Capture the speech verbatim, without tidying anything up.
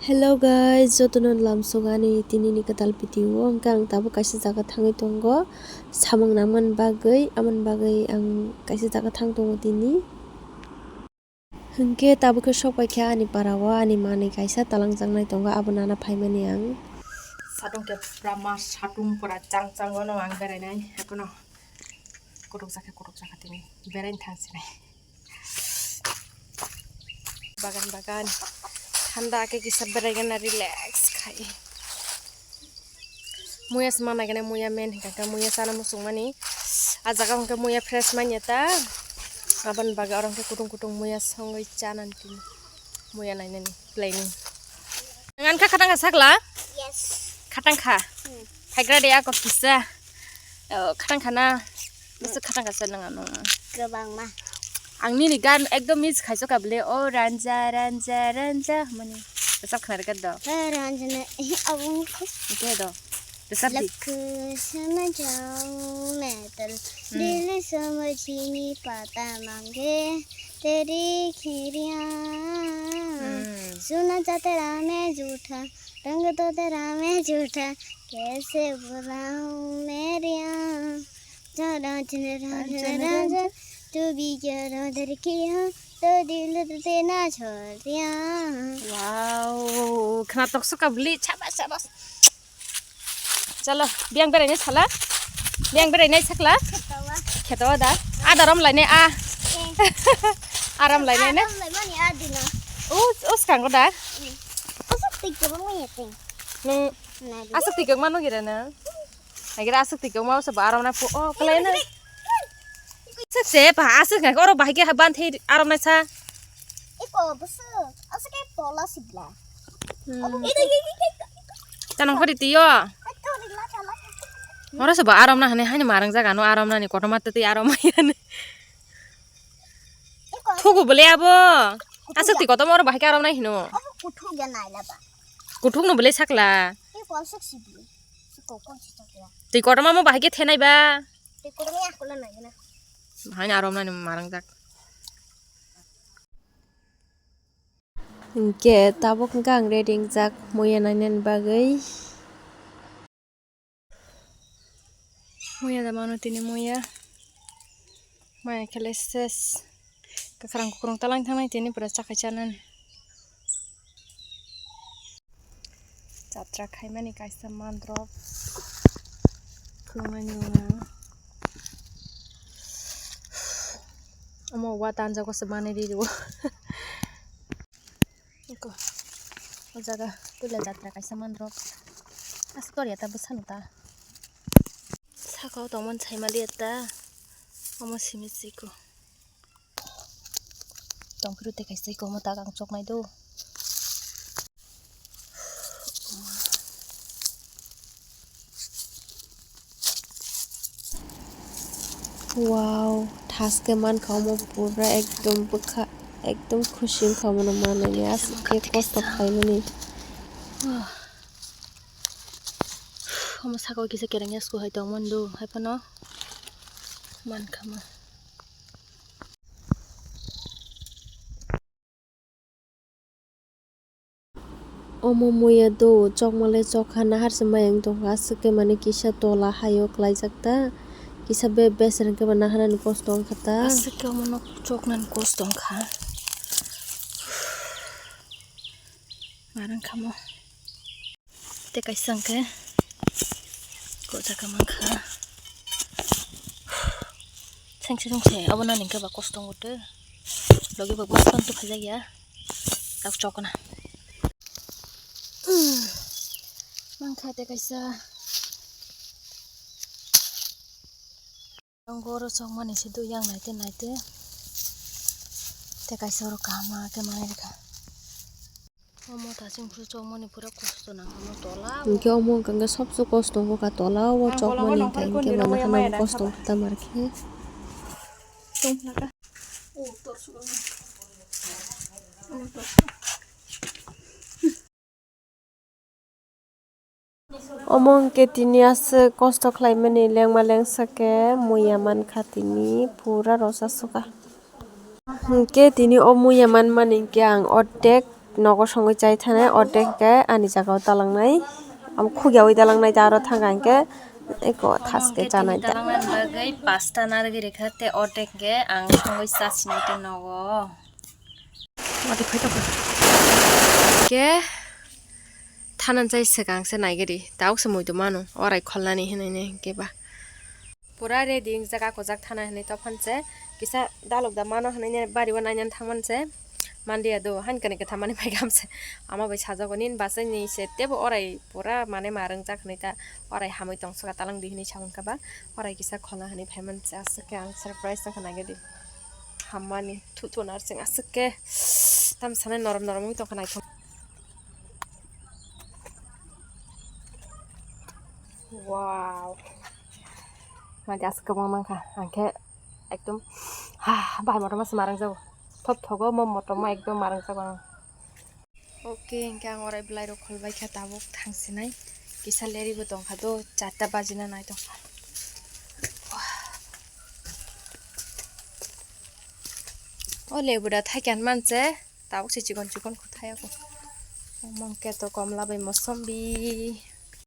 Hello guys, jotono lamsogani tini ni kwtal video o. Hwnkhe ang tabuk kaisa jaga thangwi tongo, samung nangmani bagwi, aboni bagwi ang kaisa jaga thang tongo tini. Hwnkhe tabuk khe sok paikha ani para o, ani manwi kaisa talangjaknai tongo, abo nana phaimani ang. Satung khe pura ma satung pura chang chang o no ang berainai, haikhe no kutuk jakha kutuk jakha tini beraina thangsinai. Bagan bagan thanda khe kisa beraigana relax khai. Muya se manai gana muya men hingka khe muya sana muchung mani. A jaga hingke muya fresh manya ta. Aboni bagwi oro hingke kutung kutung muya songwi chanani tini. Muya nainani planning. Ngan kha khatang kha sakla? Yes. Khatang kha. Hmm. Phaigra de ako kisa. Oh, khatang kha na. Bwswk khatang kha se nang ano. Kwbangma. Ang nini gan ekdom miss khaijak ka bwle, "O ranja, ranja, ranja," hwnmani. Bwswk khna rwkha do. He ranja na, eh, aboni kho. Hwnkhe do. Bwswk di. Lakh samajhao main tel, hmm, dil samajh nahi pata mange, teri khiriya. Hmm. Suna cha tera main jhutha, rang to tera main jhutha, kaise bulaun main riya. Wow, khna tok suka bwli, sabas, sabas. Chalo, biyang berai nai sala. Biyang berai nai sakla. Khetoa da. Ada rom lai nai a. Aram lai nai na. Aram lai mani a dina. Us, us kango da. Asuk tik ko mo yete. Nung asuk tik ko mano gira na. Agira asuk tik ko mau seba aram na pu. Oh, kalai na. Asuk se pa asuk ngai oro bahai ke ban thei aram na sa. Iko bwswk, aswk khe tola sibla. Hmm. Abo khe Tanong kori tiyo. Ito, ri, laka, laka. Oro sobo arom na hane hani marang jaga no arom na ni kotorma twi arom na ni. Iko. Thugu bole abo. Aswk twi kotorma oro bahai khe arom na hino. Abo kuthuk ya nai laba. Kuthuk no bole sakla. Iko aswk sibi. Iko kon si chakla. Twi kotorma mo bahai khe thenai ba. Twi kotorma ya kola nai na. Hani arom na ni marang jak. Hingke tabuk hingke ang ready wngjak muya nainani bagwi. Muya da mano tini muya. Maya khe le ses. Kwkhwrang kwkhwrang talang thangnai tini pura chakhai chanani. Jatra khaimani kaisa mandrop khulumani wngna. Omo wa tanjago se manwi ri rio. Eko. O jaga puila jatra kaisa mandrop. Askor ya ta bwsano ta. Saka o tongmani saimaliya ta. Omo simi siko. Tongphuru tei kaisa iko omo tak ang choknai do. Wow, thaske mankha omo pura ekdom bwkha, ekdom khusi wngkha omono manwi aswk khe kosto khlaimani. Omo saka o kisa kereng ya sku hai tongmani do, hai phano mankha ma. Omo muya do chokmale chokha nahar se mayung tongkha aswk khe mane kisa tola hayo klaijak ta kisa be beseng khe ba naharani kosto wngkha ta. Aswk khe omo nok choknani kosto wngkha. Marang khamo. Tei kaisa hwnkhe kojak mankha. Sengsi sengsi abo nani hwnkhe ba kosto wngtwi. Logi bo bwskango tubujak ya. Tak chokna. Mankha tei kaisa. Ang oro chokmani se dui yang naite naite. Tei kaisa oro kaham ma khe manwi rwkha. Omo ta chwng phuru chokmani pura kosto nang omo tola o. Hwnkhe omo hwnkha khe sobse kosto wngkha tola o chokmani hwnkha hwnkhe mano hwnwi kosto wngkha ta mar khe. Omo hwnkhe tini aswk kosto khlaimani lengma lengsa khe muya mankha tini pura rosa suka. Hwnkhe tini o muya manmani hwnkhe ang ordek Nogo songwi chai thane, ordek hwnkhe ani jagao talangnai. Am khugyaui talangnai ta, aro thangkha hwnkhe eko thaske chanai ta. Talangnani bagwi pasta narwgwi rikha, tei ordek hwnkhe ang songwi chasinai ta nogo. Wati khoi tongkha. Hwnkhe thanan chai swkang se naigari, tabuk se muitu mano, orai kholnani hinwi ne hwnkhe ba. Pura ready wngjak, ako jak thana hinwi tophan se kisa dalok da mano hinwi ne bari o nainani thangman se manliya do, hankhe ne khe thamani phaikha se ama bai sajago, nini bachai ni se tebo orai pura mane ma rwngjak hinwi ta orai hamwi tongsoka talang di hinwi sa mankha ba, orai kisa khona hinwi phaiman se aswk khe ang surprise wngkha naigari hammani thu thu narsing aswk khe tam sanai norom norom wngwi tongkha naithok. Wow. Madi aswk kwbang mankha. Ang khe ekdom, ha, bahai motom se marang jago. Thop thogo mo motom ekdom marang jago ang. Okay, hwnkhe ang orai bwlai rok khol bai kha tabuk thang sinai. Kisa leri bo tongkha do, charta bajina nai tongkha. O lebu da thaikan manse. Tabuk se chikon chikon kho thaya ko. Omo hwnkhe to komla bai mosombi.